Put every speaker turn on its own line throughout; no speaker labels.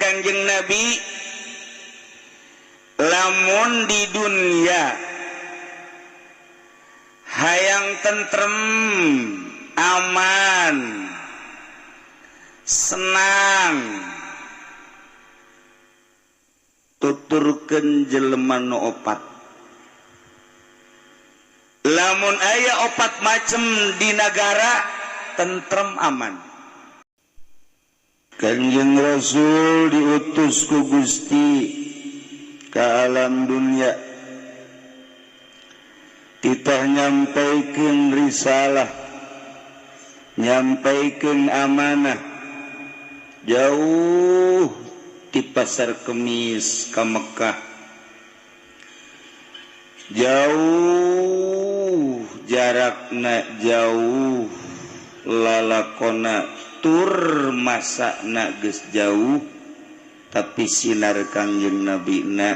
Kangjeng Nabi, lamun di dunia hayang tentrem, aman, senang, tuturkeun jelema nu opat. Lamun aya opat macem di nagara tentrem aman. Kanjeng Rasul diutus ku Gusti ka alam dunia, titah nyampaikeun risalah, nyampaikeun amanah jauh di Pasar Kemis ka Mekah, jauh jarakna, jauh lalakona, tur masakna geus jauh, tapi sinar Kangjeng Nabi na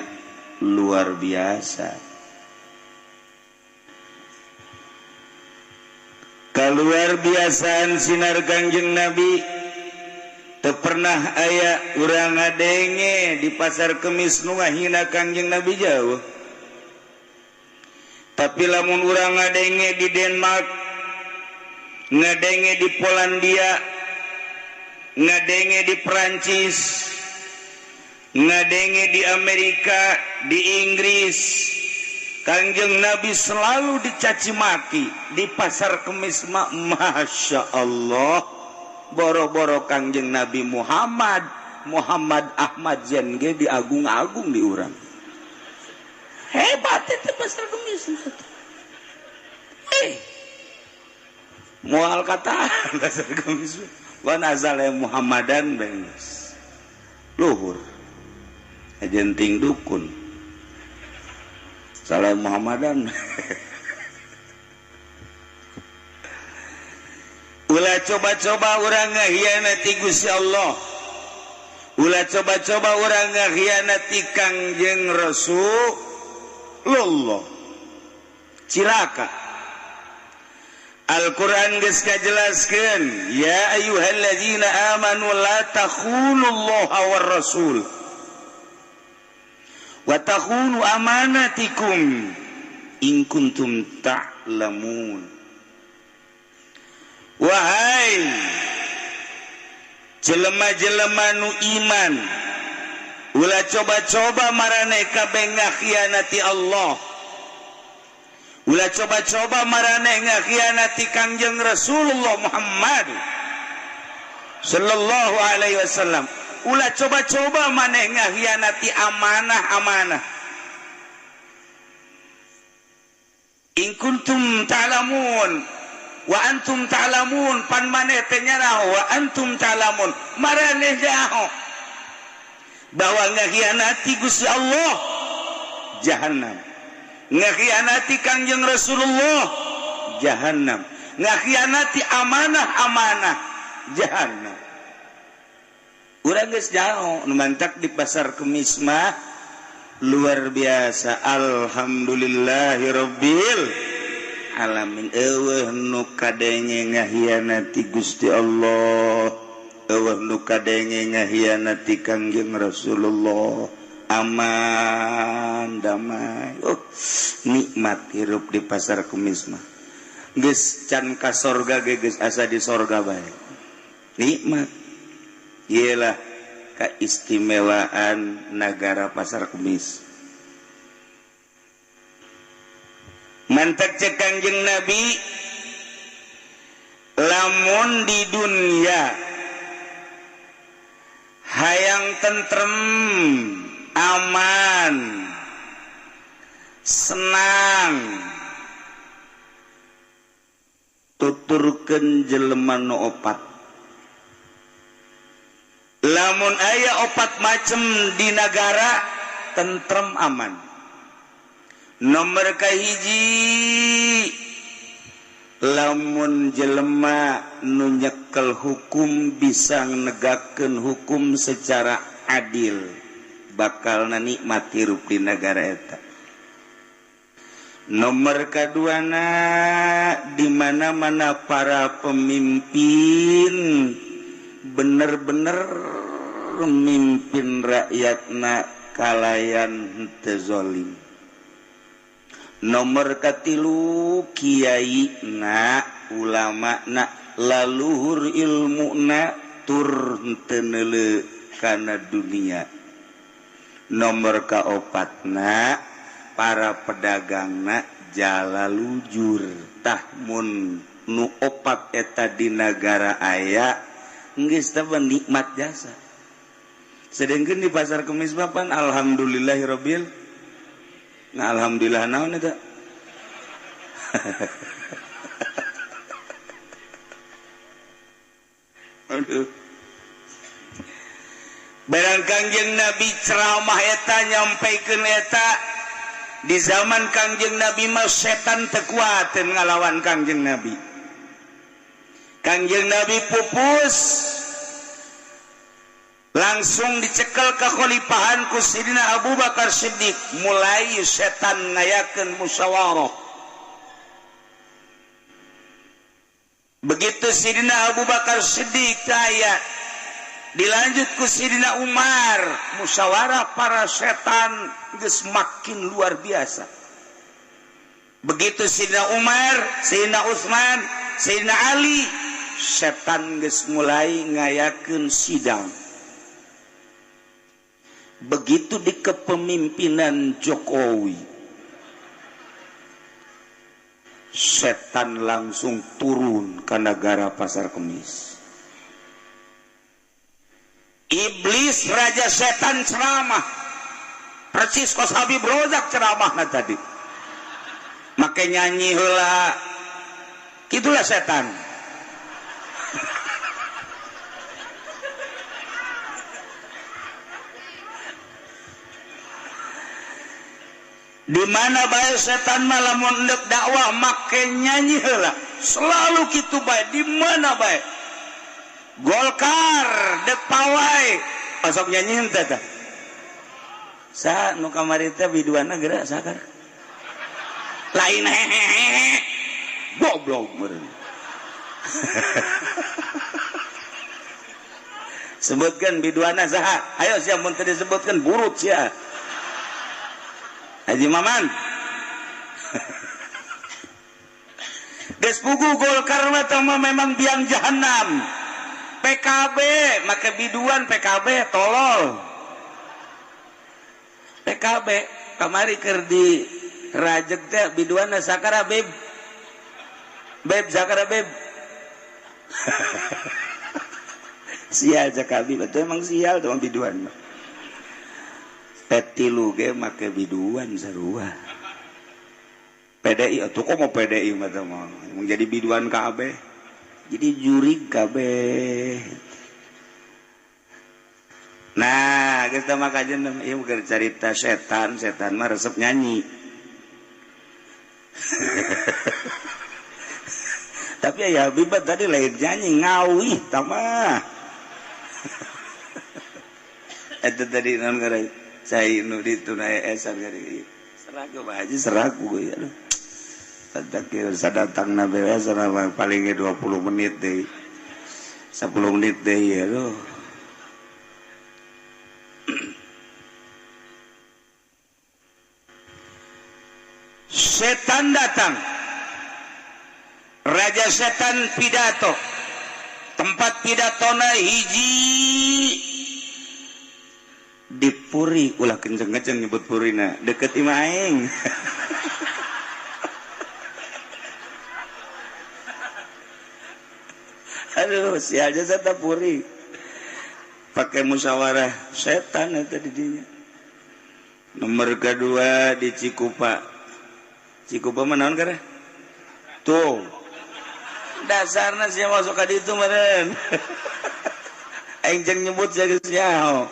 luar biasa. Kaluar biasaan sinar Kangjeng Nabi teu pernah aya urang ngadenge di Pasar Kemis nu ngahina Kangjeng Nabi jauh. Tapi lamun urang ngadenge di Denmark, ngadenge di Polandia, ngadenge di Perancis, ngadenge di Amerika, di Inggris, Kangjeng Nabi selalu dicaci maki di Pasar Kemis mah. Masya Allah, boro-boro Kangjeng Nabi Muhammad, Muhammad Ahmad Zain ge diagung-agung di urang. Hebat itu Pasar Kemis. Moal kata Pasar Kemis. Wan azal Muhammadan bengis. Luhur. Ajenting dukun. Salah Muhammadan. Ulah coba-coba urang ngahianati Gusti Allah. Ulah coba-coba urang ngahianati Kangjeng Rasulullah. Cilaka. Al-Qur'an geus kajelaskeun, ya ayyuhalladzina amanu la takhunullaha war rasul wa takhunu amanatikum in kuntum ta'lamun. Wahai jelema-jelema nu iman, ulah coba-coba maraneh kabeh ngakhianati Allah, ulah coba-coba maraneh ngakhianati Kangjeng Rasulullah Muhammad sallallahu alaihi wasallam, ulah coba-coba maneh ngakhianati amanah-amanah. In kuntum ta'lamun wa antum ta'lamun, pan maneh teh nyaraho wa antum ta'lamun, maraneh nyaho bahwa ngakhianati Gusti Allah jahannam, ngakhianati Kangjeng Rasulullah jahannam, ngakhianati amanah-amanah jahannam. Urang geus nyaho nu mantak di Pasar Kemis mah luar biasa. Alhamdulillahirabbil alamin. Eueuh nu kadenge ngahianati Gusti Allah, eueuh nu kadenge ngahianati Kangjeng Rasulullah. Aman damai. Oh, nikmat hirup di Pasar Kemis mah. Geus can ka sorga ge geus asa di sorga bae. Nikmat. Iyalah keistimewaan nagara Pasar Kemis. Mantak cek Kangjeng Nabi, lamun di dunia hayang tentrem, aman, senang, tuturkeun jelema nu opat. Lamun aya opat macem di nagara tentrem aman. Nomor kahiji, lamun jelema nu nyekel hukum bisa negakeun hukum secara adil, bakal nikmat hirup di nagara eta. Nomor kaduana, di mana-mana para pemimpin bener-bener mimpin rakyatna kalayan henteu zalim. Nomor katilu kiai na ulama na laluhur ilmu na tur henteu neuleu kana dunia. Nomor kaopatna para pedagangna jala lujur. Tah mun nu opat eta di nagara aya geus teh nikmat jasa. Sedengkeun di pasar Kemis papan alhamdulillahirabbil. Nah, alhamdulillah naon eta? Aduh. Barang Kangjeng Nabi ceramah eta nyampaikeun eta di zaman Kangjeng Nabi mah setan teu kuateun ngalawan Kangjeng Nabi. Kangjeng Nabi pupus langsung dicekel kekhalifahan ku Sidina Abu Bakar Siddiq. Mulai setan ngayakeun musyawarah. Begitu Sidina Abu Bakar Siddiq aya, dilanjut ku Sidina Umar, musyawarah para setan geus makin luar biasa. Begitu Sidina Umar, Sidina Utsman, Sidina Ali, setan geus mulai ngayakeun sidang. Begitu di kepemimpinan Jokowi, setan langsung turun ke negara Pasar Kemis. Iblis raja setan ceramah persis kos Habib Rozak ceramahna tadi, make nyanyi heula, kitulah setan. Di mana bae setan mah lamun endek dakwah make nyanyi heula, selalu kitu bae di mana bae. Golkar dek pawai masuk nyanyi henteu tah. Sa nu kamari teh biduanna geura sakar. Lain hehehe. Goblok meureun. Sebutkan biduanna saha? Ayo sia mun teu disebutkeun burut sia. Haji Maman. Geus puguh Golkar mah memang biang jahanam. PKB make biduan PKB tolol. PKB kamari keur di rajeg teh biduanna sakara beb. Beb sakara beb. Sial cak abi betul emang sial tuh biduan mah. Petilu ge make biduan sarua. PDI atuh kok mau PDI mah teh mah jadi biduan kabeh. Jadi juri kabeh. Nah, geus teh mah kajen ieu keur carita setan, setan mah resep nyanyi. Tapi ya Habib tadi lain nyanyi ngawih tah mah. Eta tadi naon ngaran? Saya nu ditunai esan gari seragu Pak Haji seragu ya aduh. Tadakir sadatang na beres paling 20 menit deh. 10 menit deh ya aduh. Setan datang. Raja setan pidato. Tempat pidatona hiji di Puri, ulah kenceng-kenceng nyebut Purina, deket imah aing. Aduh, sialnya saya Puri. Pakai musyawarah setan eta di dinya. Nomor kedua di Cikupa. Cikupa mah naon kareh? Tuh. Dasarna sia masuk ka ditu meureun. Aing jeung nyebut sia geus nyaho.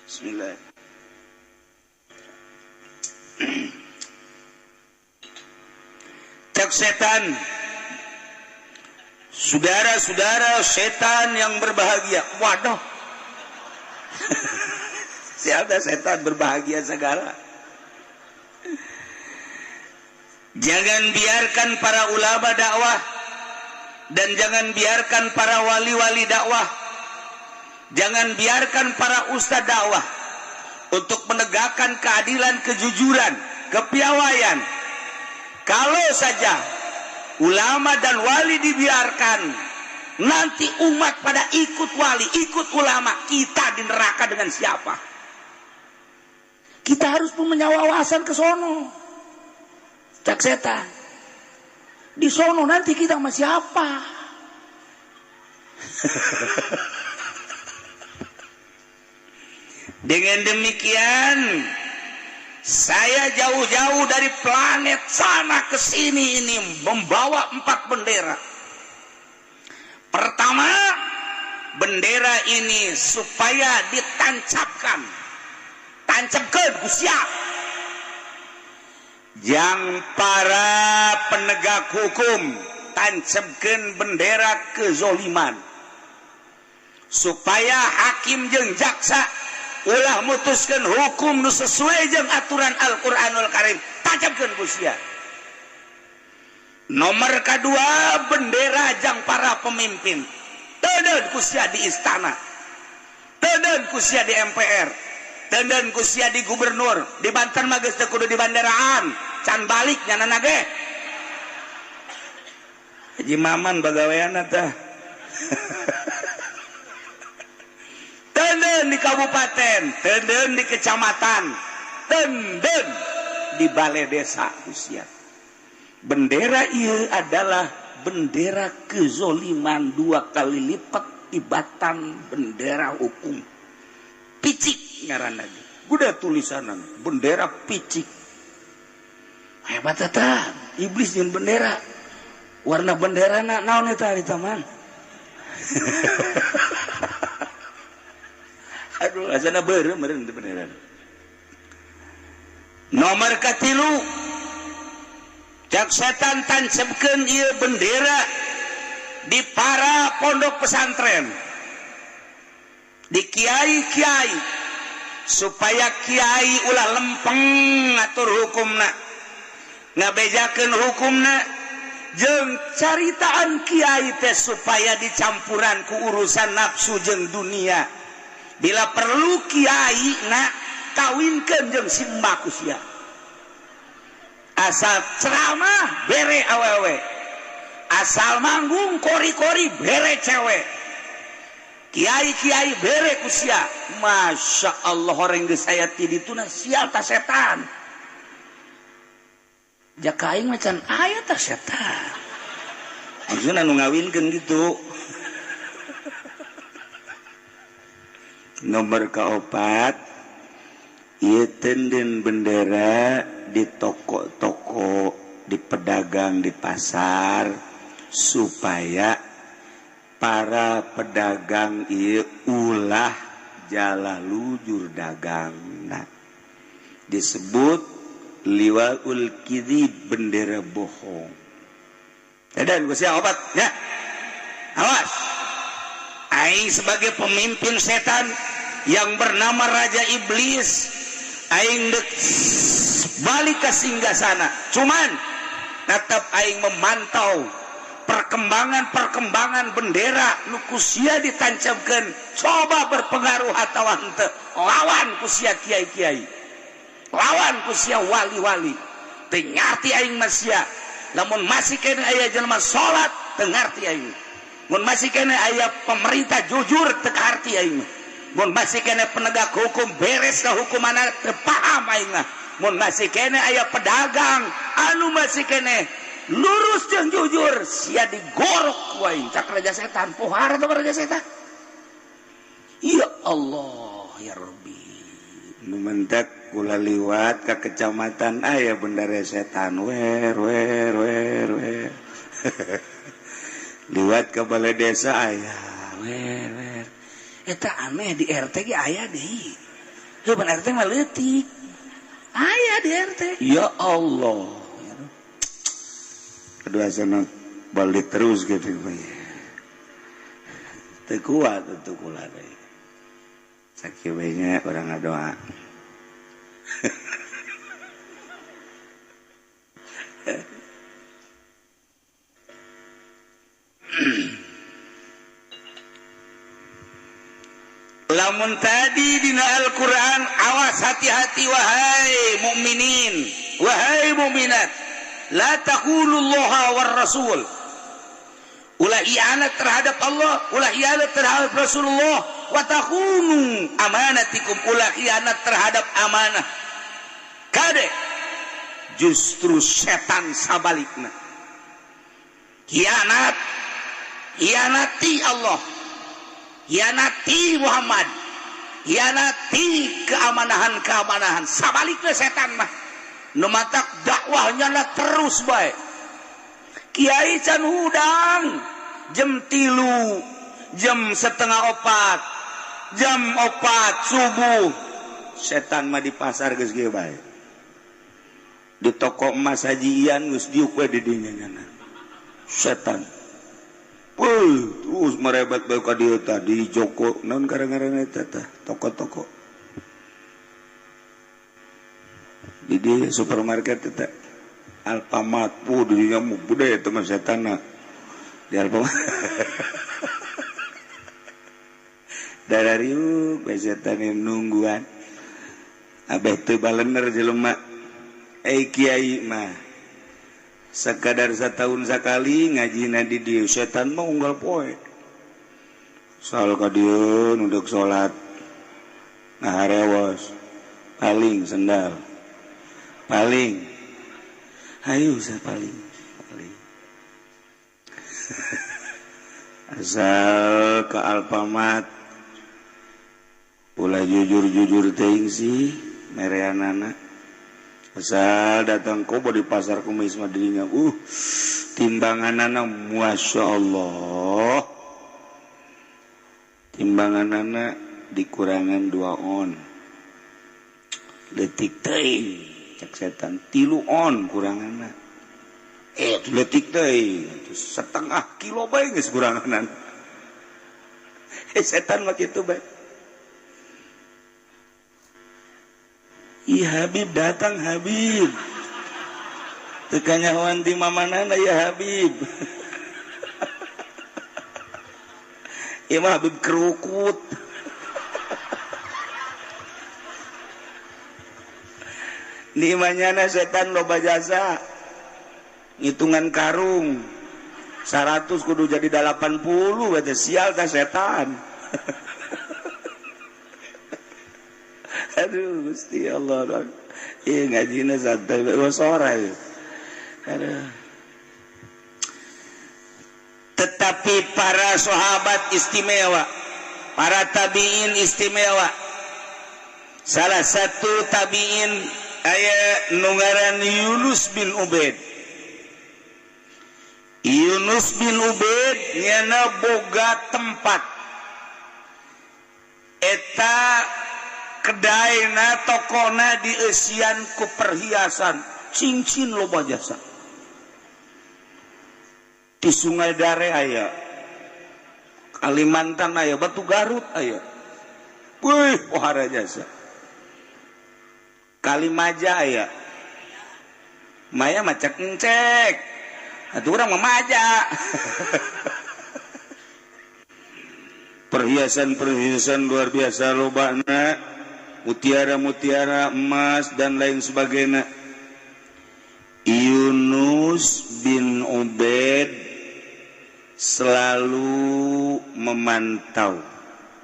Bismillah. Cek setan, saudara-saudara setan yang berbahagia. Waduh, siapa setan berbahagia segala. Jangan biarkan para ulama dakwah. Dan jangan biarkan para wali-wali dakwah, jangan biarkan para ustadz dakwah untuk menegakkan keadilan, kejujuran, kepiawaian. Kalau saja ulama dan wali dibiarkan, nanti umat pada ikut wali, ikut ulama, kita di neraka dengan siapa? Kita harus punya wawasan ke sono. Cak setan. Di sono nanti kita sama siapa? Dengan demikian, saya jauh-jauh dari planet sana ke sini ini membawa 4 bendera. Pertama, bendera ini supaya ditancapkan. Tancapkan ku siap. Yang para penegak hukum tancapkan bendera kezoliman. Supaya hakim jeung jaksa ulah mutuskeun hukum nu sesuai jeung aturan Al-Qur'anul Karim, tancapkeun ku sia. Nomor kedua, bendera jang para pemimpin. Teudeun ku sia di istana, teudeun ku sia di MPR, teudeun ku sia di gubernur. Di Banten mah geus teu kudu di banderaan, can balik nyanana ge. Haji Maman bagaweana tah. Teudeun di kabupaten, teudeun di kecamatan, teudeun di balai desa ku sia. Bendera ieu adalah bendera kezoliman 2 kali lipat tibatan bendera hukum. Picik ngaranna ge. Udah tulisanan bendera picik. Hebat eta, iblis jeung bendera. Warna benderana naon eta di taman? Aduh, asana beureum meureun teu bendera. Nomor katilu, cak setan tancapkeun ieu bendera di para pondok pesantren, di kiai-kiai, supaya kiai ulah lempeng ngatur hukumna, ngabejakeun hukumna, jeung caritaan kiai teh supaya dicampuran ku urusan nafsu jeung dunia. Bila perlu kiai na kawinkeun jeung simbah ku sia. Asal ceramah bere awewe, asal manggung kori-kori bere cewek, kiai-kiai bere ku sia. Masya Allah, orang geus aya ti dituna sial ta setan. Jaka aing macan aya ta setan. Maksudna nu ngawinkeun gitu. Nomor kaopat, ieu teunden bendera di toko-toko, di pedagang di pasar, supaya para pedagang ieu ulah jala lujur dagangna. Disebut liwaul kidhib, bendera bohong. Dan gue siap obat ya. Awas. Aing sebagai pemimpin setan yang bernama Raja Iblis, aing dek balik ke singgasana. Cuman tetap aing memantau perkembangan-perkembangan bendera nu ku sia ditancapkeun, coba berpengaruh atawa henteu. Lawan ku sia kiai-kiai, lawan ku sia wali-wali. Teu ngarti aing mah sia. Lamun masih keneh aya jelema salat, teu ngarti aing. Mun masih keneh aya pemerintah jujur, teu ngarti aing. Mun masih keneh penegak hukum beres ka hukumanna, teu paham aing mah. Mun masih keneh aya pedagang anu masih keneh lurus jeung jujur, sia digorok ku aing. Cak raja setan, pohara teh raja setan. Ya Allah, ya Rabbi. Nu mentek kula liwat ka kecamatan aya bendera setan, wer wer wer wer. Liwat ke balai desa aya wer wer. Eta aneh di RT ge aya deui. Heuh ban RT mah leutik. Aya di RT. Ya Allah. Kedua sana balik terus gitu. Teu kuat teu kula deui. Sakieu we nya urang ngadoa. Lamun tadi dina Al-Qur'an awas hati-hati wahai mukminin, wahai mukminat, la taqulullaha war rasul. Ulah hianat terhadap Allah, ulah hianat terhadap Rasulullah, wa takhunu amanatikum, ulah hianat terhadap amanah. Kade justru setan sabalikna. Hianat, hianati Allah, hianati Muhammad, hianati keamanahan-keamanahan. Sabalikna setan mah nu matak dakwahnya lah terus bae. Kiai can hudang jam 3, jam 3:30, jam 4 subuh, setan mah di pasar geus ge bae. Di toko emas Haji Ian geus diuk we di dinya nyana. Setan. Weuh, terus merebet bae ka dieu tah di Joko naon gara-garana eta tah toko-toko. Di dieu supermarket eta Alfamart, puh di dinya mah bude eta mah setanna. Di Alfamart. Darariuk bae setan nungguan. Abeh teu balener jelema. Kiai mah sekadar setahun sakali ngajina di dieu, setan mah unggal poe. Sal ka dieu nunduk salat. Ngaharewos. Paling sendal. Paling. Ayo saya paling. Paling. Asal ke Alfamart. Ulah jujur-jujur teuing sih mereanana. Asal datang kobo di pasar kumis mah dirinya, timbanganana masya Allah, timbanganana dikurangan 2 on, letik teuing cek setan 3 on kuranganna, letik teuing setengah kilo bae geus kuranganan. Setan mah kitu bae. Ih Habib datang Habib. Teu kanyahoan di mamanana ya Habib. Ieu mah Habib kerukut. Di imahnyana setan loba jasa. Ngitungan karung 100 kudu jadi 80 berarti sial tah setan. Aduh Gusti Allah. Ieu ngajina santai bae sore. Aduh. Tetapi para sahabat istimewa, para tabi'in istimewa. Salah satu tabi'in aya nu ngaran Yunus bin Ubaid. Yunus bin Ubaid nyana boga tempat. Eta kedaina tokona dieusian ku perhiasan, cincin loba jasa. Di Sungai Dare aya, Kalimantan aya, Batu Garut aya. Wih, pohara jasa. Kalimaja aya. Maya macak encek. Atuh urang mah maja. Perhiasan-perhiasan luar biasa lobana. Mutiara-mutiara emas dan lain sebagainya. Yunus bin Ubaid selalu memantau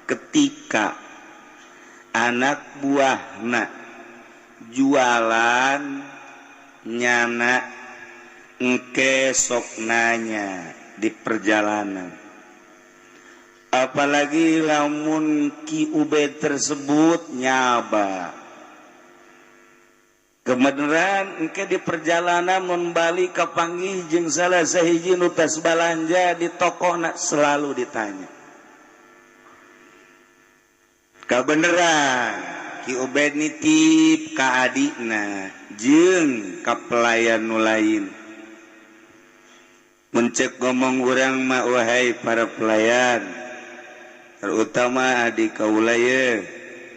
ketika anak buahna jualan nyana engke sok nanya di perjalanan. Apalagi lamun Ki Ubaid tersebut nyaba. Kebenaran engke di perjalanan mun balik kapanggih jeung salah sahiji nu tas balanja di tokona selalu ditanya. Kabeneran Ki Ubaid nitip ka adikna jeung ka pelayan nu lain. Mun cek ngomong urang mah wahai para pelayan, terutama adik kaula ye,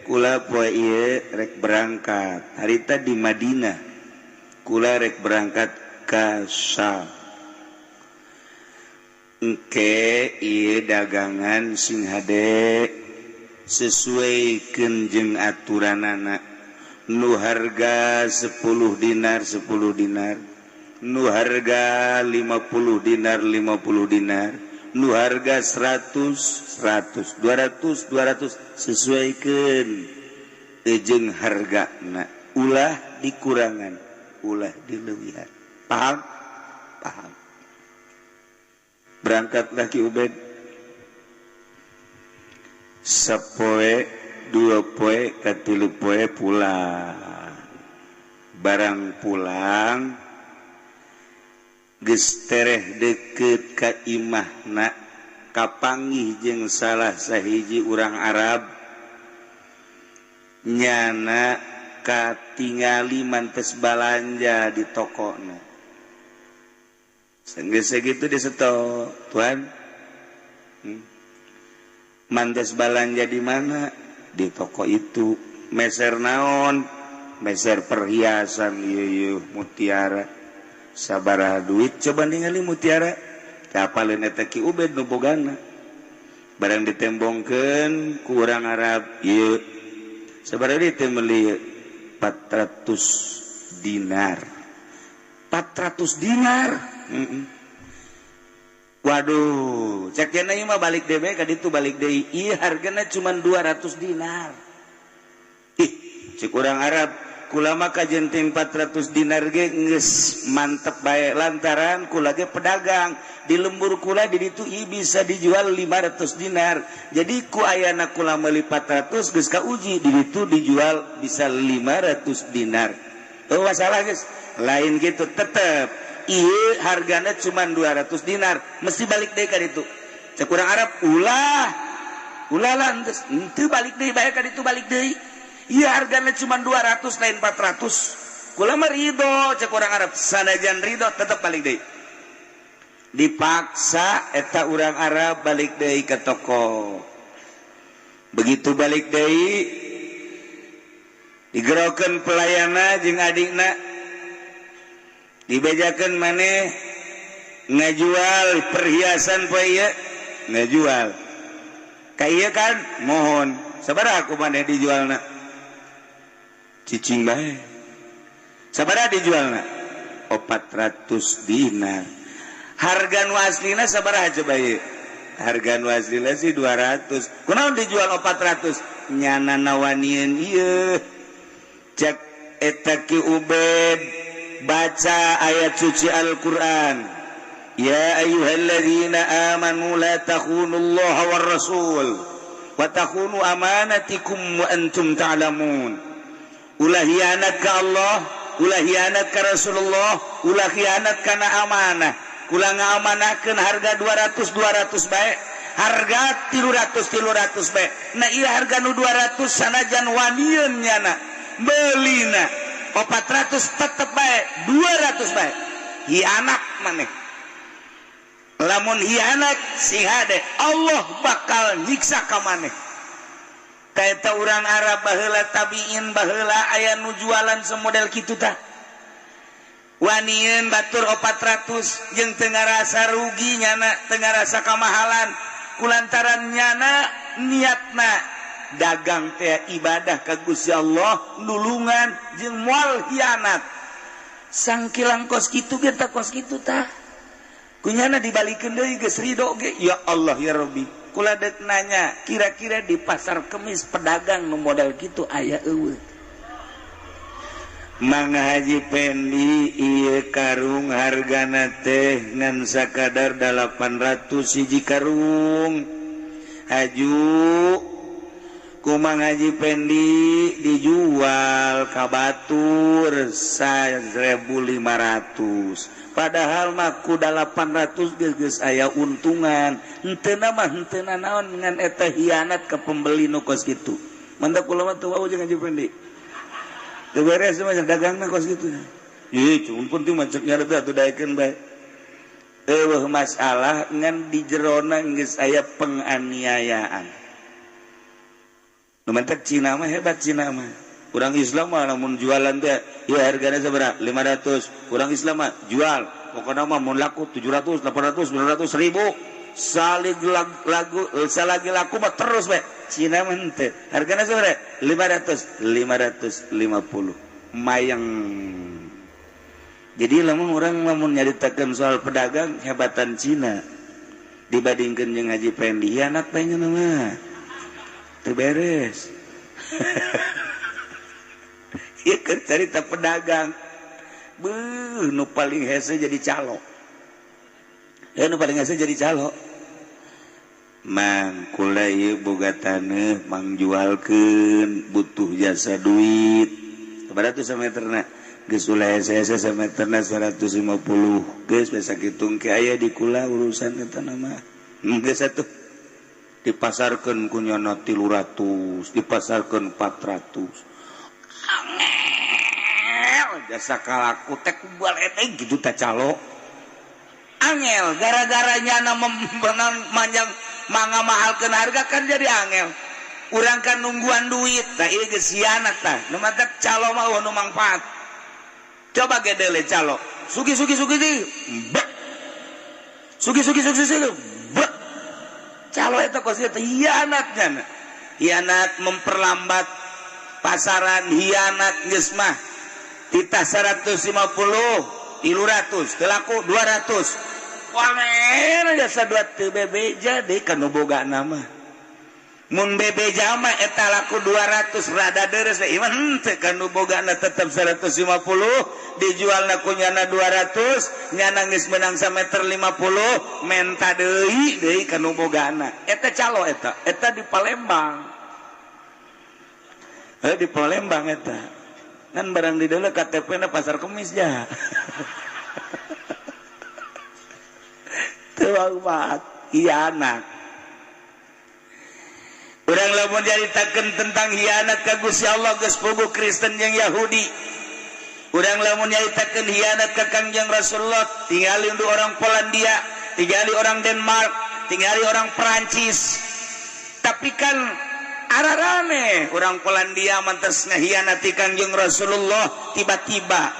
kula poe ieu rek berangkat harita di Madinah, kula rek berangkat ka Syam. Engke ieu dagangan sing hade Sesuaikan jeung aturanana. Nu harga 10 dinar 10 dinar, nu harga 50 dinar 50 dinar, nu harga 100 100, 200 200, sesuaikan jeung hargana, ulah dikurangan, ulah dileuwihan. Paham? Paham. Berangkatlah Ki Ubed. Sapoe, dua poe, katilu poe pulang. Barang pulang geus tereh deket ka imahna, kapanggih jeung salah sahiji urang Arab, nyana katingali mantes balanja di tokona. Senggeus sakitu diseto, "Tuan, mantes balanja di mana?" "Di toko itu." "Meser naon?" "Meser perhiasan ieu mutiara." "Sabaraha duit coba ningali mutiara?" Kapaleun eta Ki Ubed nu bogana. Barang ditembongkeun ku urang Arab, ieu sabaraha duit teh meuli? 400 dinar. 400 dinar. Waduh, cek cenah ieu mah balik deui bae ka ditu, balik deui. Ieu hargana cuma 200 dinar. Ih, cek urang Arab, kula mah kajeun 400 dinar ge geus mantep bae, lantaran kula ge pedagang di lembur kula di ditu ieu bisa dijual 500 dinar. Jadi ku ayana kula meuli 400 geus kauji di ditu dijual bisa 500 dinar. Oh, masalah geus lain gitu, tetep ieu hargana cuma 200 dinar, mesti balik deui ka ditu. Cek urang Arab, ulah ulah lah, henteu balik deui bae ka ditu, balik deui. Ieu hargana cuma 200 lain 400. Kula mah ridho, cek urang Arab, sanajan ridho tetep balik deui. Dipaksa eta urang Arab balik deui ke toko. Begitu balik deui, digerokeun pelayana jeung adikna, dibejakeun, "Maneh ngajual perhiasan poe ieu?" "Ngajual." "Ka ieu kan?" "Mohon." "Sabaraha ku maneh dijualna?" "Cicing bae." "Sabaraha dijualna?" 400 dinar. "Harga nu aslina sabaraha coba ieu?" "Harga nu aslina sih 200." "Kunaon dijual 400?" "Nyana nawanieun ieu." Cek eta Ki Ubed baca ayat suci Al-Qur'an, "Ya ayyuhalladzina amanu la takhunullaha war rasul wa takhunu amanatikum wa antum ta'lamun." Ulah hianat ka Allah, ulah hianat ka Rasulullah, ulah hianat kana amanah. Kula ngaamanakeun harga 200 200 bae, harga 300 300 bae. Nah, ieu harga nu 200 sanajan wanieun nyana belina 400 tetep bae 200 bae. Hianat maneh, lamun hianat sing hade Allah bakal nyiksa ka maneh. Kaeta urang Arab baheula, tabiin baheula, aya nu jualan semodel kitu tah, wanieun batur 400 jeung teu ngarasa rugi nyana, teu ngarasa kamahalan, kulantaran nyana niatna dagang teh ibadah ka Gusti Allah, nulungan jeung moal hianat. Sangkilang kos kitu ge tah, kos kitu tah kunyana dibalikeun deui geus ridho ge. Ya Allah ya Rabbi, kula deuk nanya, kira-kira di pasar Kemis pedagang nu model kitu aya eueuh? Mang Haji Pendi, ieu karung hargana teh ngan sakadar 800 hiji karung. Haju ku Mang Haji Pendi dijual ka batur 1500, padahal mah ku 800 geus aya untungan. Henteu mah henteu naon, ngan eta hianat ke pembeli nu kos kitu. Mantap, kula mah teu wau jeung Haji Pendi. Teu beres mah dagangna kos kitu. Ih, cuma penting mah cek nyarita atuh, daekeun bae. Eueuh masalah, ngan di jerona geus aya penganiayaan. Nu mantak Cina mah hebat, Cina mah. Urang Islam mah lamun jualan teh, ya hargana sabaraha? 500. Urang Islam mah jual, pokokna mah mun laku 700, 800, 900, 1000. Saling lagu, salagi laku mah terus bae. Cina mah henteu. Hargana sabaraha? 500, 550. Mayang. Jadi lamun urang lamun nyaritakeun soal pedagang hebatan Cina dibandingkeun jeung Haji Pendi, hianat bae nya mah. Teu beres. Ieu keur carita pedagang. Beuh, nu paling hese jadi calo. Ya nu paling hese jadi calo. Mang kula ieu boga taneuh mangjualkeun butuh jasa duit. Sabaraha tuh sameterna? Geus ulah hese-hese sameterna 150. Geus basa kitung ke aya di kula urusan eta mah. Geus atuh dipasarkeun ku nyana 300, dipasarkeun 400. Angel jasa kalaku teh ku baledeg gitu tah calo. Angel gara-gara nyana membenang manjang mangga mahalkeun harga kan jadi angel. Urang kan nungguan duit tah ieu geus hianat tah. Nu matak calo mah eueuh nu mangfaat. Coba gedele calo. Sugi sugi sugi di. Bek. Sugi sugi sugi sugi. Bek. Calo eta kos eta hianat nyana. Hianat memperlambat pasaran, hianat geus mah. Titah 150, 300, teu laku 200. Wamen jasa dua teu bebeja deui ka nu boga nama. Mun bebeja mah eta laku 200 rada deres ieu mah henteu ka nu bogana tetep 150, dijualna ku nyana 200, nyana geus meunang sameter 50, menta deui deui ka nu bogana. Eta calo eta, eta di Palembang. Heuh di Palembang eta. Kan barang di deuleu KTP-na Pasar Kemis ja. Teu manfaat hianat. Urang lamun nyaritakeun tentang hianat ka Gusti Allah geus puguh Kristen jeung Yahudi. Urang lamun nyaritakeun hianat ka Kangjeng Rasulullah tingali untuk orang Polandia, tingali orang Denmark, tingali orang Perancis. Tapi kan ararane orang Polandia mantes ngahianati Kangjeng Rasulullah tiba-tiba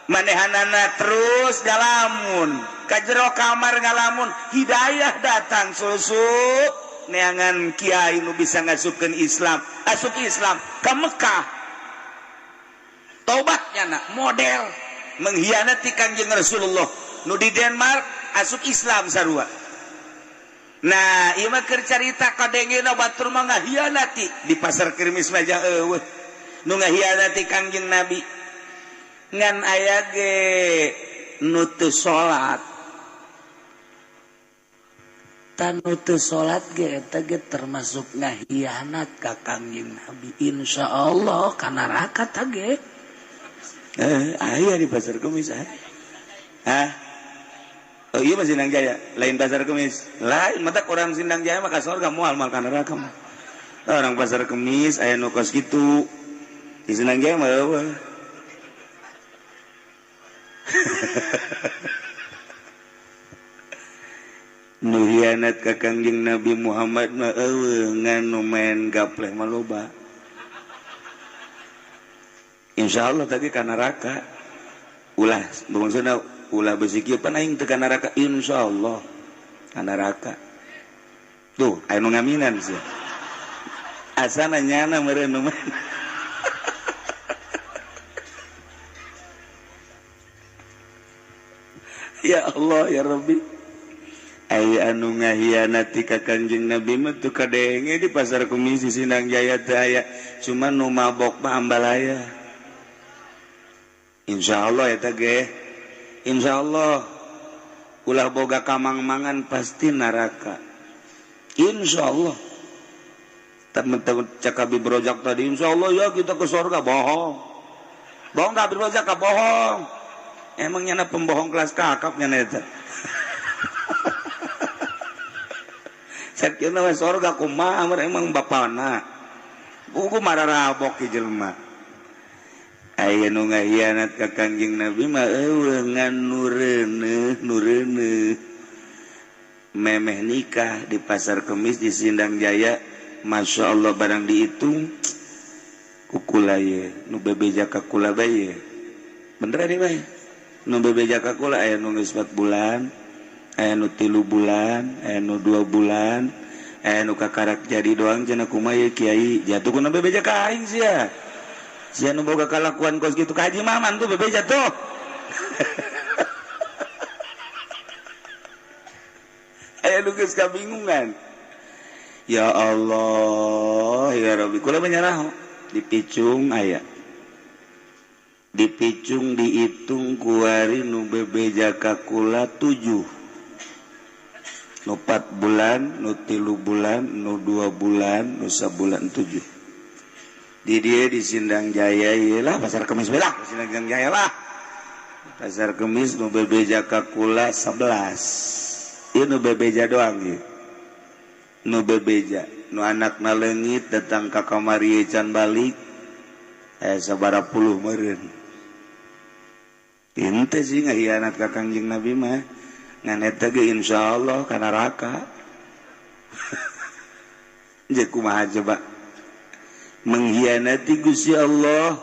manehanana terus ngalamun ka jero kamar ngalamun hidayah datang susu neangan kiai nu bisa ngasupkeun Islam, asup Islam ka Mekah. Tobatnya nak model mengkhianati Kangjeng Rasulullah nu di Denmark asup Islam sarua. Nah, ieu mah keur carita kadengena batur mah ngahianati di Pasar Kemis mah eueuh nu ngahianati Kangjeng Nabi. Ngan aya ge nu teu salat. Tanu teu salat ge eta ge termasuk ngahianat ka Kangjeng Nabi. Insyaallah ka neraka tah ge. Aya di Pasar Kemis ah. Hah? Oh iya mah Sindang Jaya, lain Pasar Kemis. Lain mata orang Sindang Jaya mah ka sorga moal moal ka neraka mah. Orang Pasar Kemis aya nu kos kitu. Di Sindang Jaya mah eueuh. Nu hianat ka Kangjeng Nabi Muhammad mah eueuh ngan nu main gapleh mah loba. Insyaallah tadi ka neraka. Ulah maksudna ulah besi kieu pan aing teu ka neraka insyaallah ka neraka. Tuh aya nu ngaminan sia. Asana nyana meureun nu main. Ya Allah ya Rabbi. Aya anu ngahianati ka Kangjeng Nabi mah teu kadenge di Pasar Kemis di Sindang Jaya teh aya, cuman nu mabok mah ambalaya. Insyaallah eta ge. Insyaallah ulah boga kamang-mangan pasti neraka. Insyaallah. Teman-teman cak Habib Rozak tadi insyaallah ya kita ke surga, bohong. Bohong Habib Rozak ka bohong. Emang nyana pembohong kelas kakap nyana eta. Sakieu we sorga kumaha emang bapana. Buku mararabok ki jelema. Aya nu ngahianat ka Kangjeng Nabi mah eueuh ngan nu reuneuh nu reuneuh. Memeh nikah di Pasar Kemis di Sindang Jaya, Masya Allah barang dihitung kukula ye nu bebeja ka kula bae. Bener nih bae. Nu bebeja ka kula aya nu geus 4 bulan, aya nu 3 bulan, aya nu 2 bulan, Nu kakarak jadi doang cenah kumaha ye kiai jatuh kuna bebeja ka aing sia. Sia nu boga kalakuan kos kitu ka Haji Maman tuh bebeja tuh. Aya nu geus kabingungan. Ya Allah, ya Rabbi, kula menyerah dipicung aya. Dipicung dihitung kuari nu bebeja ka kula 7. Nu 4 bulan, nu 3 bulan, nu 2 bulan, nu sabulan 7. Di dia di Sindang Jaya ieu lah pasar Kemis we lah, Sindang Jaya lah. Pasar Kemis nu bebeja ka kula 11. Ieu nu bebeja doang ieu. Nu bebeja, nu anakna leungit datang ka kamari can balik. Sabaraha puluh meureun. Henteu sih ngahianat ka Kangjeng Nabi mah. Ngan eta ge insyaallah ka neraka. Jeung kumaha coba mengkhianati Gusti Allah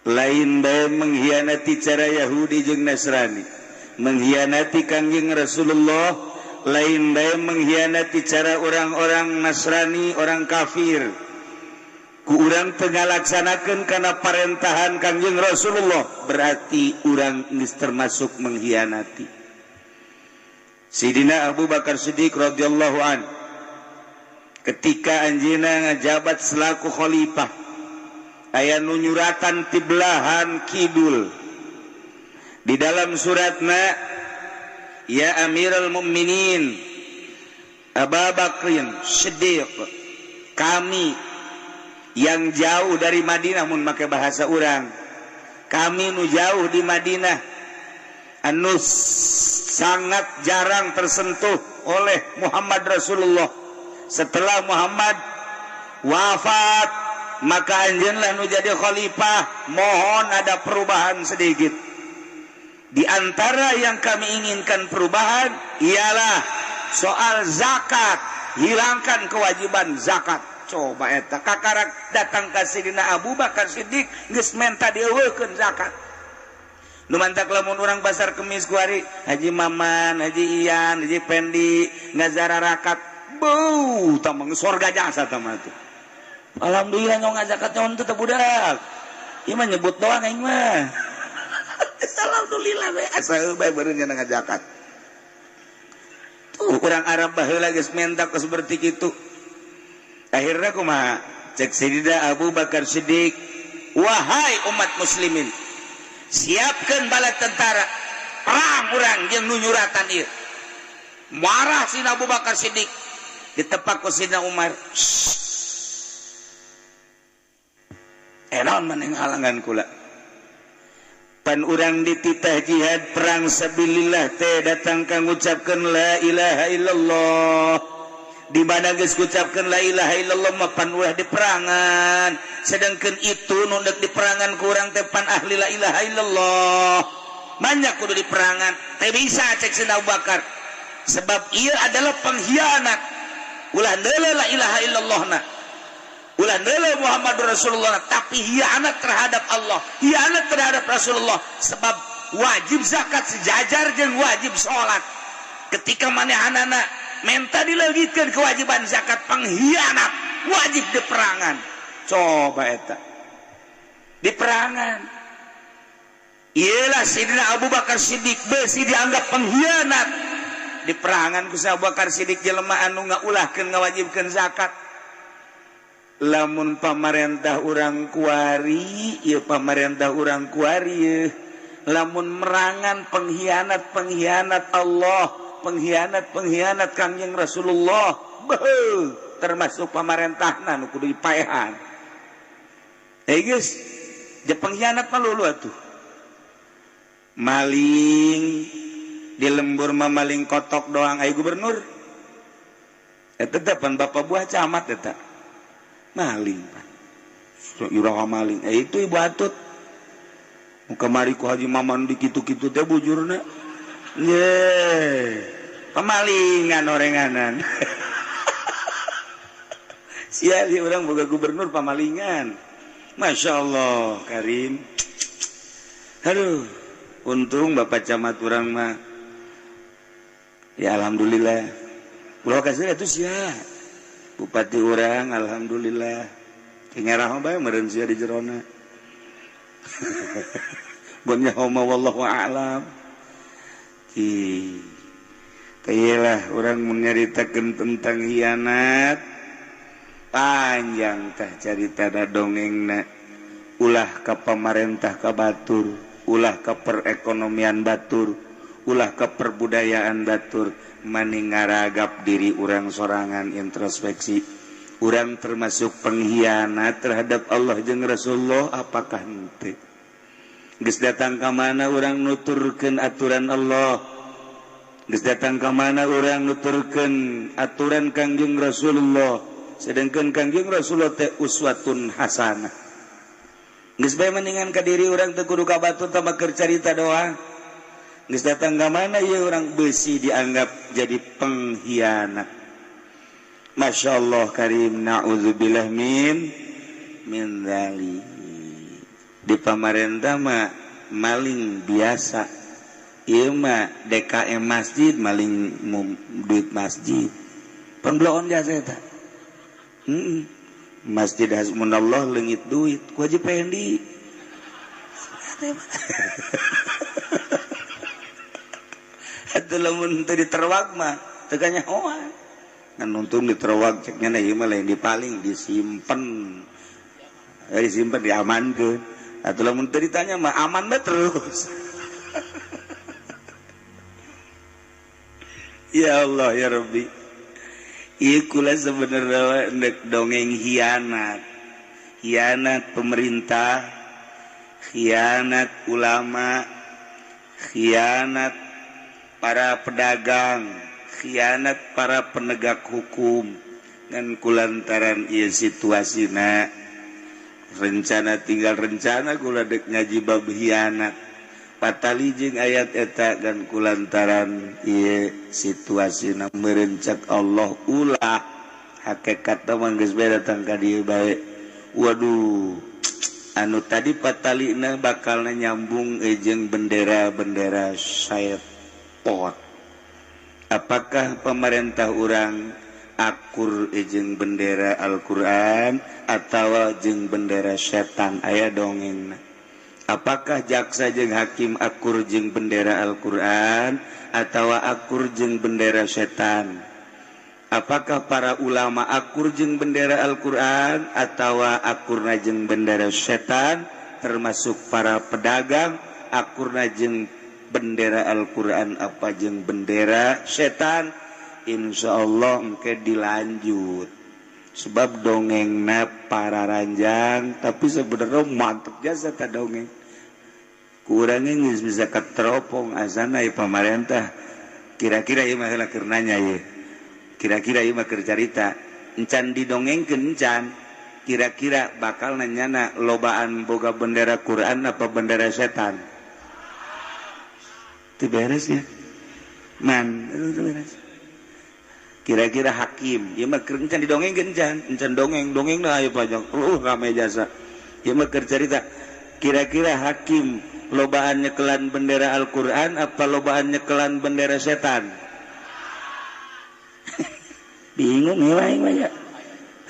lain bae mengkhianati cara Yahudi jeung Nasrani, mengkhianati Kangjeng Rasulullah lain bae mengkhianati cara orang-orang Nasrani, orang kafir. Ku urang teu ngalaksanakeun kana parentahan Kangjeng Rasulullah berarti urang geus termasuk mengkhianati. Sidina Abu Bakar Siddiq radhiyallahu an ketika anjeunna ngajabat selaku khalifah aya nu nyuratan ti belahan kidul. Di dalam suratna, ya Amirul Mukminin Abu Bakrin Siddiq, kami yang jauh dari Madinah, mun make bahasa urang, kami nu jauh di Madinah anu sangat jarang tersentuh oleh Muhammad Rasulullah. Setelah Muhammad wafat, maka anjeunlah nu jadi khalifah. Mohon ada perubahan sedikit. Di antara yang kami inginkan perubahan ialah soal zakat. Hilangkan kewajiban zakat. Coba eta kakarak datang ka Sidina Abu Bakar Siddiq geus menta dieuweuhkeun zakat. Nu mantak lamun urang pasar Kemis kuari Haji Maman, Haji Ian, Haji Pendi ngazararakat, beuh tamang sorga jasa tah mah tuh. Alhamdulillah nyong ngazakat nyon teh budak. Ieu mah nyebut doang aing mah. Alhamdulillah we asa bae beureun nya ngazakat. Tuh urang Arab baheula geus menta seperti kitu. Akhirna kumaha? Cek Sayyidina Abu Bakar Siddiq, wahai umat muslimin, siapkan bala tentara perang urang jeung nu nyuratan ieu. Marah Sidina Abu Bakar Siddiq, ditepak ku Sidina Umar. Naon maneh ngahalangan kula? Pan urang dititah jihad perang sabilillah teh datang ka ngucapkeun la ilaha illallah. Di mana geus ngucapkeun la ilaha illallah mah pan ulah diperangan. Sedangkan itu nu deuk diperangan ku urang teh pan ahli la ilaha illallah. Banyak kudu diperangan. Teh bisa cek Sidina Abu Bakar. Sebab ieu adalah pengkhianat. Ulah neuleuh la ilaha illallahna. Ulah neuleuh Muhammadur Rasulullah, tapi hianat terhadap Allah, hianat terhadap Rasulullah. Sebab wajib zakat sejajar jeung wajib salat. Ketika manehanana menta dileungitkeun kewajiban zakat, pengkhianat wajib diperangan. Coba eta diperangan. Iyalah Sidina Abu Bakar Siddiq besi dianggap pengkhianat. Diperangan ku Abu Bakar Siddiq jelema anu ngaulahkeun ngawajibkeun zakat. Lamun pamarentah urang kuari, ieu pamarentah urang kuari ieu. Lamun merangan pengkhianat-pengkhianat Allah, pengkhianat-pengkhianat Kangjeng Rasulullah, beuh, termasuk pamarentahna nu kudu dipaehan. Geus, je pengkhianat mah lulu atuh. Maling di lembur mah maling kotok doang ai gubernur. Eta teh pan bapak buah camat eta. Maling pan. Iraha maling. Itu ibu atut. Kamari ku Haji Maman di kitu-kitu teh bujurna. Ye. Pemalingan orenganan. Sia di urang boga gubernur pamalingan. Masya Allah, Karim. Aduh, untung Bapak Camat urang mah. Ya alhamdulillah. Ulah kasih atuh sia. Bupati urang alhamdulillah. Ngarah bae meureun sia di jerona. Bon nyaho mah wallahu a'lam. Iyalah orang menyaritakan tentang hianat panjang tah carita da dongengna ulah ka pamarentah ka batur, ulah ka perekonomian batur, ulah ka perbudayaan batur, maning ngaragap diri urang sorangan introspeksi. Urang termasuk pengkhianat terhadap Allah jeung Rasulullah apakah henteu? Geus datang ka mana urang nuturkeun aturan Allah? Geus datang ka mana urang nuturkeun aturan Kangjeng Rasulullah? Sedangkan Kangjeng Rasulullah teh uswatun hasanah. Geus bae mendingan ka diri urang teu kudu ka batur tambah keur carita doang. Geus datang ka mana ieu urang beusi dianggap jadi pengkhianat. Masya Allah karim, na'udzubillah min dzalik. Di pamarentah mah maling biasa. Ieu mah DKM masjid maling duit masjid. Pembloon jasa eta. Masjid Hasbunallah leungit duit ku Haji Pendi. Atuh lamun teu diterwag mah teu kanyahoan. Ngan untung diterwag cek nya ieu mah lain dipaling disimpen. Disimpen diamankeun. Atuh lamun teu ditanya mah aman bae terus. Ya Allah ya Rabbi. Ieu kula sebenarnya ndek dongeng hianat. Hianat pemerintah, khianat ulama, khianat para pedagang, khianat para penegak hukum. Ngan kulantaran ieu situasina rencana tinggal rencana kula dek ngaji bab hianat. Patali jeung ayat eta dan kulantaran ieu situasina meureun cek Allah ulah hakikat mah geus bae datang ka dieu bae. Waduh, anu tadi patalina bakalna nyambung jeung bendera-bendera syaiton. Apakah pemerintah urang akur jeung bendera Al-Qur'an atawa jeung bendera setan? Aya dongengna. Apakah jaksa jeung hakim akur jeung bendera Al-Qur'an atawa akur jeung bendera setan? Apakah para ulama akur jeung bendera Al-Qur'an atawa akurna jeung bendera setan? Termasuk para pedagang akurna jeung bendera Al-Qur'an apa jeung bendera setan? Insyaallah engke dilanjut. Sebab dongengna para ranjang, tapi sebenarnya mantep jasa ta dongeng. Kurangnya geus bisa keteropong asana ieu pamarentah. Kira-kira ieu mah heula keur nanya ieu. Kira-kira ieu mah keur carita. Encan didongengkeun encan. Kira-kira bakal nanyana lobaan boga bendera Quran apa bendera setan? Teu beres ya. Man, teu beres. Kira-kira hakim, ieu mah keur encan didongengkeun encan, encan dongeng, dongengna aya panjang. Rame jasa. Ieu mah keur carita. Kira-kira hakim lobaan nyekelan bendera Al-Qur'an apa lobaan nyekelan bendera setan? Bingung ieu aing mah ya.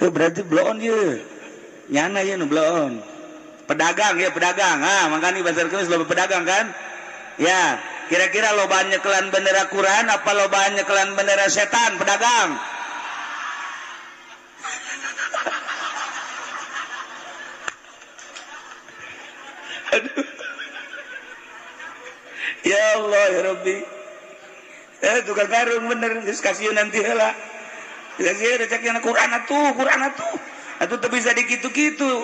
Heuh berarti bloon ieu. Nyana ieu nu bloon. Pedagang ya pedagang. Ah, mangkani pasar kemis loba pedagang kan? Ya. Kira-kira lobaan nyekelan bendera Quran apa lobaan nyekelan bendera setan pedagang? Aduh. Ya Allah ya Rabbi. Tukang karung bener geus kasieun nanti heula. Kasieun cek yang Quran atuh, Quran atuh. Atuh teu bisa dikitu-kitu.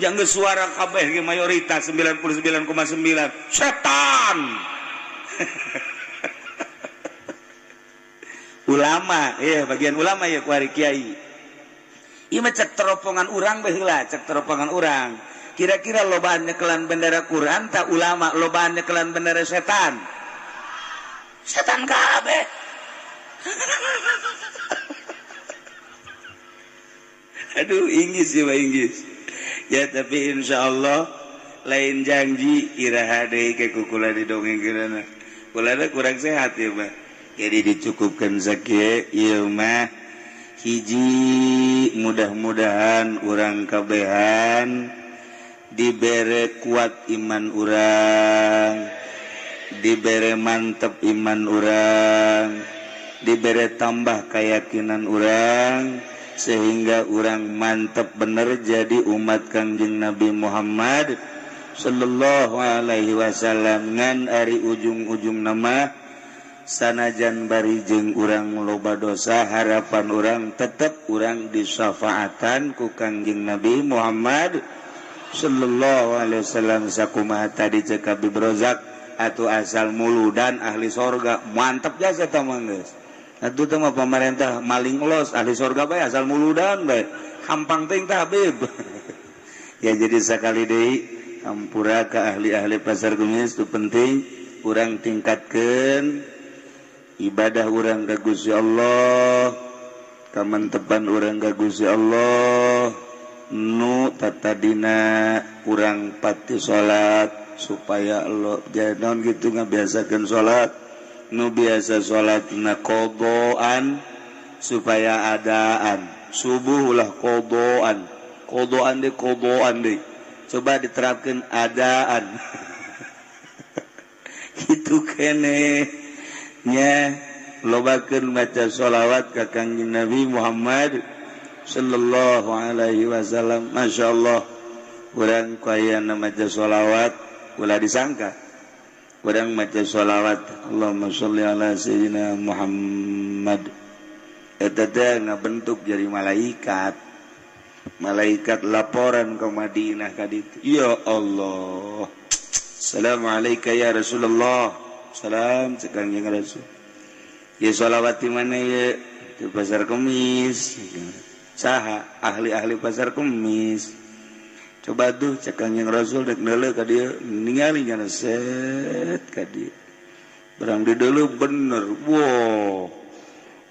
Jangan suara kabeh ge mayoritas 99,9 setan. Ulama, iya bagian ulama ya kuari kiai. Ieu mah cek teropongan urang bae heula, cek teropongan urang. Kira-kira lobaan nyekelan bendera Quran tak ulama lobaan nyekelan bendera setan? Setan kabeh. Aduh, Inggris ya Pak Inggris. Ya tapi insyaallah lain janji iraha deui ke kukula didongengkeunana. Kulana kurang sehat ya Pak. Jadi dicukupkan sakieu ieu mah hiji, mudah-mudahan urang kabehan dibere kuat iman urang, dibere mantep iman urang, dibere tambah keyakinan urang, sehingga urang mantep bener jadi umat Kangjeng Nabi Muhammad sallallahu alaihi wasallam. Ngan ari ujung-ujung nama sanajan bari jeung urang loba dosa, harapan urang tetep urang disyafaatan ku Kangjeng Nabi Muhammad sallallahu alaihi wasallam. Sakumaha tadi cek Habib Rozak atau asal muludan ahli sorga, mantep jasa tah mah geus. Atuh teh mah pamarentah maling los ahli sorga bae asal muludan bae, hampang teuing tah Habib. Ya jadi sakali deui hampura ka ahli-ahli Pasar Kemis itu penting urang tingkatkeun ibadah urang ka Gusti Allah, kamantepan urang ka Gusti Allah, nu tatadina urang pati salat supaya Allah naon gitu ngabiasakeun salat, nu biasa salatna qadaan supaya adaan, subuh ulah qadaan, qadaan deui qadaan deui, coba diterapkeun adaan. Kitu keneh nya lobakeun maca sholawat ka Kangjeng Nabi Muhammad sallallahu alaihi wasallam. Masyaallah urang kayana maca sholawat ulah disangka urang maca sholawat Allahumma sholli ala sayyidina Muhammad, eta teh ngabentuk jadi malaikat, malaikat laporan ke Madinah ka ditu, ya Allah, assalamualaikum ya Rasulullah, salam cek Kangjeng Rasul. Ya sholawat di mana ya? Di Pasar Kemis. Saha ahli-ahli Pasar Kemis. Coba tuh cek Kangjeng Rasul dek neuleuh ka dieu, ningali nya set ka dieu. Barang di deuleuh bener. Wow.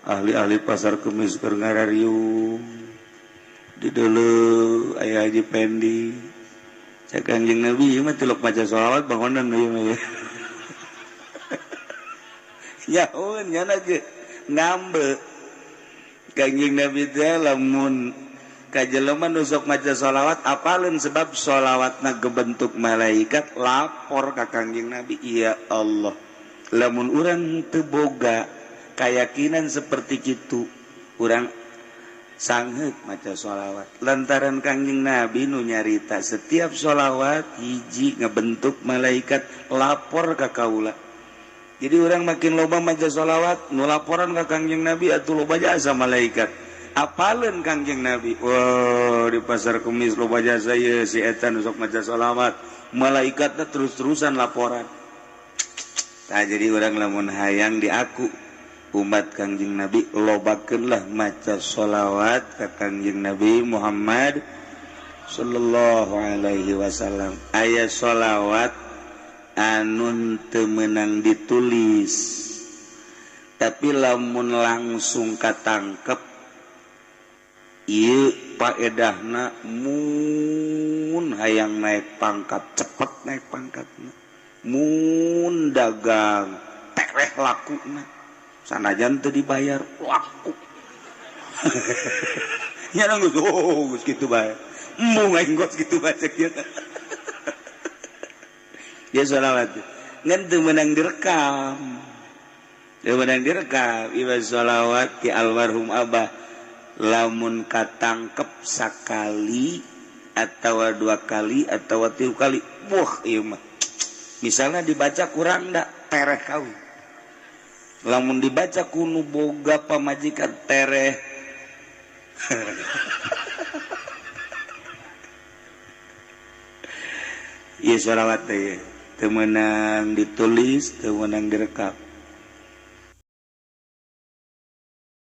Ahli-ahli Pasar Kemis keur ngarariung. Di deuleuh aya Haji Pendi. Cek Kangjeng Nabi ieu mah tilok maca sholawat bangonan ieu mah ya. Nyaun nyana ge ngambe Kangjeng Nabi teh lamun ka jelema nu sok maca sholawat apaleun, sebab sholawatna gebentuk malaikat lapor ka Kangjeng Nabi. Ya Allah, lamun urang teu boga keyakinan seperti kitu urang sangheuk maca sholawat, lantaran Kangjeng Nabi nu nyarita setiap sholawat hiji ngebentuk malaikat lapor ka kaula. Jadi orang makin loba maca sholawat, nu laporan ka Kangjeng Nabi atuh loba jasa malaikat. Apaleun Kangjeng Nabi? Wah, di Pasar Kemis loba jasa ye si eta nu sok maca sholawat. Malaikatna terus-terusan laporan. Tah jadi orang lamun hayang diaku umat Kangjeng Nabi, lobakeunlah maca sholawat ka Kangjeng Nabi Muhammad sallallahu alaihi wasallam. Aya sholawat anun teu meunang ditulis, tapi lamun langsung katangkep ieu paedahna mun hayang naik pangkat cepet naik pangkatna, mun dagang tereh lakuna sanajan teu dibayar laku. Nya geus oh geus kitu bae, embung aing geus kitu bae cek ieu. Ya sholawat ngan teu meunang direkam, teu meunang direkam ieu sholawat ti almarhum abah lamun katangkep sakali atawa dua kali atawa tilu kali, wah ieu mah misalnya dibaca kurang da tereh kawin, lamun dibaca ku nu boga pamajikan tereh. Ieu sholawat teh teu meunang ditulis, teu meunang direkam.